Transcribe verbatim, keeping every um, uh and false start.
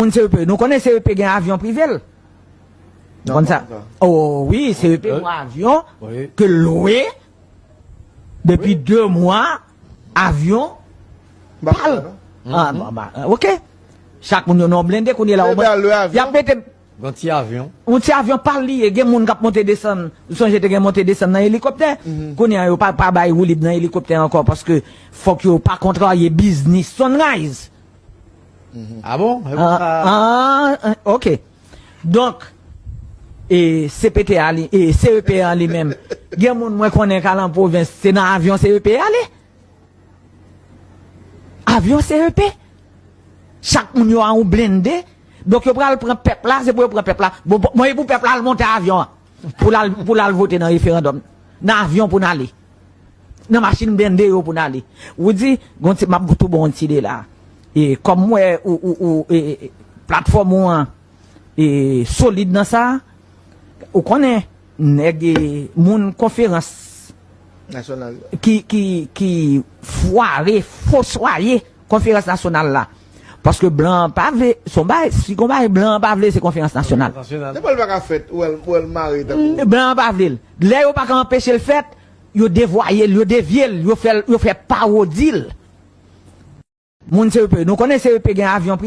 Moun C E P, nou konnen C E P gen avyon prive l. Ou konn sa? Oh wi, C E P gon avyon ke l lwe depi de mwa, avyon pa l. Ah, bon, bah, ok. Chak moun yo nan blende kounye la. Y ap mete yon ti avyon. Yon ti avyon pa l li ye. Gen moun k ap monte desann. Ou sonje te gen monte desann nan elikoptè? Kounye a yo pa, pa bay woulib nan elikoptè ankò paske fòk yo pa kontrarye biznis Sunrise. Ah bon? Ah, ah, ok. Donk, e, C P T a li, e, C E P a li menm. Gen moun mwen konnen k al an pwovens, se nan avyon C E P a li. Avyon C E P. Chak moun yo a yon blende. Donk yo pral pran pèp la, se pou yo pran pèp la. Bon, bon, bon, e pou pèp la al monte avyon an. Pou l al, pou l al vote nan referandòm. Nan avyon pou n ale. Nan machin blende yo pou n ale. Ou di, gon ti, m ap tou bon yon ti de la. E kòm m wè ou, ou, ou, e, e, platfòm ou an e solid nan sa, ou konnen, nèg, e, moun konferans nasyonal ki, ki, ki fware, foswaye konferans nasyonal la. Paske blan an pa vle, se yon bagay, si gon bagay blan an pa vle, se konferans nasyonal. Nasyonal. Se pa l pa ka fèt, ou wè l, ou wè l mare tankou. Blan an pa vle l. Lè yo pa ka anpeche l fèt, yo devwaye l, yo devye l, yo fè l, yo fè pawodi l. Moun C E P, nou konnen C E P gen avyon